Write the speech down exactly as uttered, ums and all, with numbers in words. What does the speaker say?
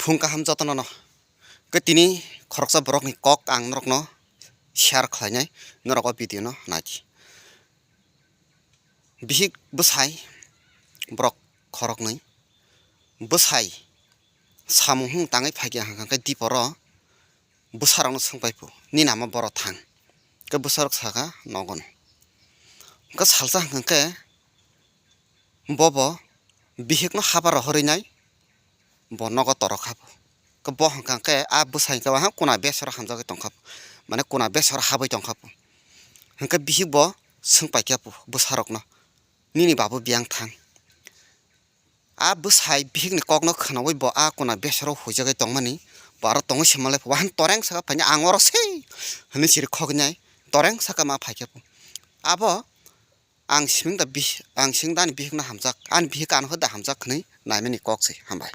Phung kaham jotono no. Ke tini khoroksa borokni kok ang norokno share khlainai, norok o video no naidi. Bihik bwsai borok khoroknwi, bwsai samung hwn tangwi phaikha hwnkha khe diporo bwsarokno swngpaipu, "Nini ama boro thang?" Khe bwsarok sakha, "Nogono." Hwnkhe salsa hwnkha khe bobo bihikno haba rohorwi nai, bo nogo torok khapu. Khe bo hwnkha khe a bwsai khe waha kuna besor hamjagwi tongkhapu, mane kuna besor habwi tongkhapu. Hwnkhe bihik bo swngpaikhapu bwsarokno, "Nini babu biyang thang." A bwsai bihikni kokno khwnawi bo a kuna besoro huijagwi tongmani, bo aro tongwi se manlai, wahan toreng saka phaini, "Ang oro se," hwnwi chiri khoknai, toreng saka ma phaikhapu. Abo ang simi da bih-, ang simi da ani bihikno hamjak, ani bihik ano da hamjak hwnwi naimani kok se. Hambai.